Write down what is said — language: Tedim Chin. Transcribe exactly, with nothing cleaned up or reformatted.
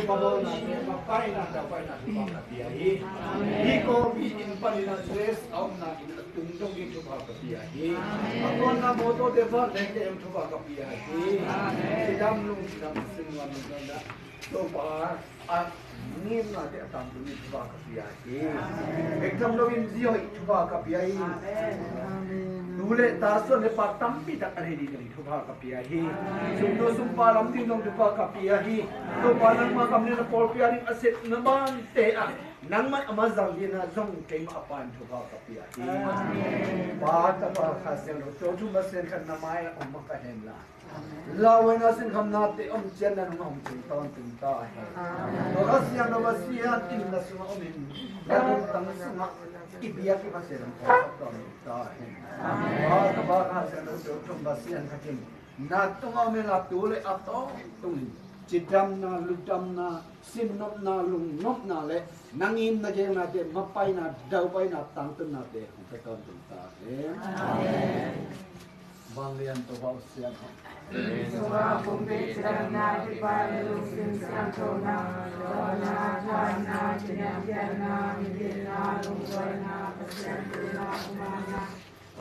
Mabawlna, mapaina, daupaina thupha ka pia hi. Hih kawlpi inn panin a dress a omna inn a tung dong ding thupha ka pia hi. A tuanna mawtawte van lengte in thupha ka pia hi. Cidam lungdam sin nuam nuam na Topa a ngimnate a tangtun ding thupha ka pia hi. Bek tham loin zi hoih thupha ka pia hi. Tu le ta suan le pak tampi tak a nei ding thupha ka pia hi. Sumtu sumpa lam ding zong thupha ka pia hi. Topa nangmah gam le na pawlpi a ding a sepna bante ah nangmah a mazang dingin zong keimah a Pa in thupha ka pia hi. Pa, Tapa, Kha Siangtho, tua thum a sian khat na mai-ah om mah ka hen la. Lauhuaina sinkhamnate om ciat na nung hong cing tawntung ta hen. Tua Kha Siangtho a sian inn na sungah om in na lungtang sungah i biak i Pasian hong tawlsak tawntung ta hen. Pa, Tapa, Kha Siangtho, tua thum a sian khat in na tungah om in la tu le a tawntungin cidamna, lutdamna, sinnopna, lungnopna le na ngim na gelnate mapaina, daupaina, tangtunnate hong pia tawntung ta hen. Amen. Vanglian Topa aw, siang hang. Sungah pumpi cidamna, kipana, lungsim siangthona, dawna, thahatna, kiniamkhiatna, mitkilna, lungduaina, Pasian pilna, kuamahna,